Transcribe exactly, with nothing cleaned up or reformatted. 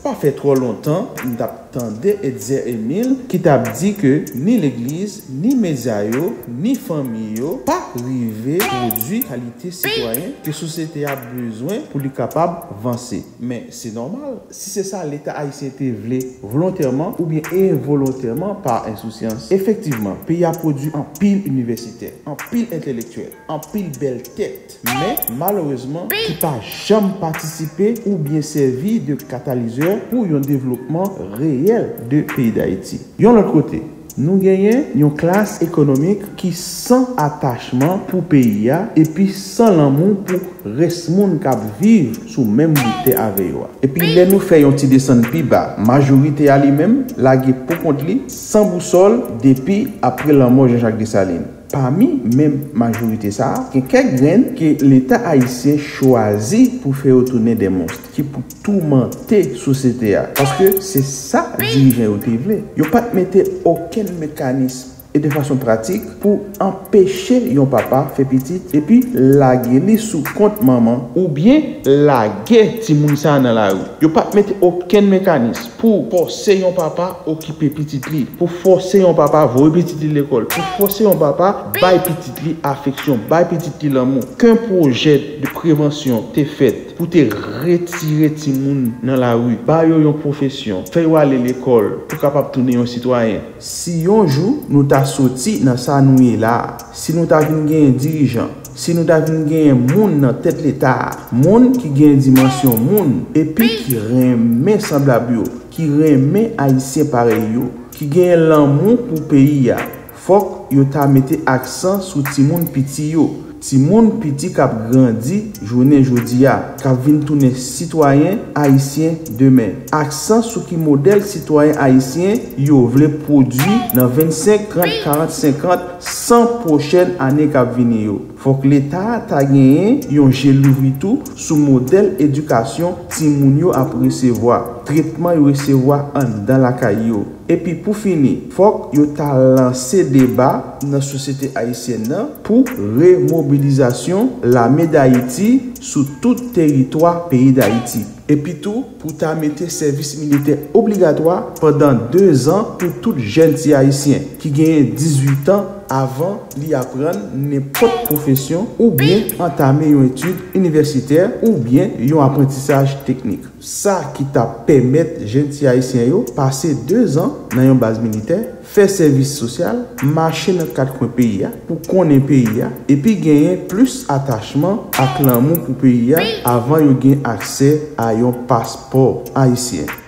Pa fè twò lontan, m t ap tande Etzer Emile ki t ap di ke ni legliz, ni medya yo, ni fanmi yo pa rive pwodui kalite sitwayen ke sosyete a bezwen pou li kapab vanse. Men se nòmal, si se sa Leta ayisyen te vle volontèman oubyen envolontèman pa ensousyans. Efektivman, peyi a pwodui anpil inivèsitè, anpil entèlektyèl, anpil bèl tèt, men malerezman ki pa janm patisipe oubyen sèvi de katalizè pou yon devlopman reyèl de peyi Dayiti. Yon lòt kote, nou genyen yon klas ekonomik ki san atachman pou peyi a epi san lanmou pou rès moun k ap viv sou menm bout tè avè yo a. Epi lè nou fè yon ti desann pi ba, majorite a li menm lage pou kont li, san bousòl, depi apre lanmò Jean Jacques Dessalines. Pami menm majorite sa a, gen kèk grenn ke Leta ayisyen chwazi pou fè yo tounen de monst ki pou toumante sosyete a. Paske se sa dirijan yo te vle. Yo pa t mete okenn mekanis e de fason pratik pou anpeche yon papa fè pitit epi lage li sou kont manman oubyen lage timoun sa a nan lari. Yo pa t mete okenn mekanis pou fòse yon papa okipe pitit li, pou fòse yon papa voye pitit li lekòl, pou fòse yon papa bay pitit li afeksyon, bay pitit li lanmou. Okenn pwojè de prevansyon te fèt pou te retire timoun nan lari, ba yo yon pwofesyon, fè yo ale lekòl pou kapab tounen yon sitwayen. Si yon jou nou ta soti nan sa nou ye la a, si nou ta vin genyen dirijan, si nou ta vin genyen moun nan tèt Leta a, moun ki gen dimansyon moun, epi ki renmen sanblab yo, ki renmen Ayisyen parèy yo, ki genyen lanmou pou peyi a, fòk yo ta mete aksan sou timoun piti yo. Timoun piti k ap grandi jounen jodi a, k ap vin tounen sitwayen ayisyen demen. Aksan sou ki modèl sitwayen ayisyen yo vle pwodui nan vennsenk, trant, karant, senkant, san pwochèn ane k ap vini yo. Fòk Leta a ta genyen yon je louvri tou sou modèl edikasyon timoun yo ap resevwa, tretman yo resevwa anndan lakay yo. Epi pou fini, fòk yo ta lanse deba nan sosyete ayisyèn nan pou remobilizasyon Lame Dayiti sou tout teritwa peyi Dayiti. Epi tou, pou ta mete sèvis militè obligatwa pandan dezan pou tout jèn ti ayisyen ki genyen dizuit an avan li aprann nenpòt pwofesyon oubyen antame yon etid inivèsitè oubyen yon aprantisaj teknik. Sa ki t ap pèmèt jèn ti ayisyen yo pase dezan nan yon baz militè, fè sèvis sosyal, mache nan kat kwen peyi a pou konnen peyi a, epi genyen plis atachman ak lanmou pou peyi a avan yo gen aksè a yon paspò ayisyen.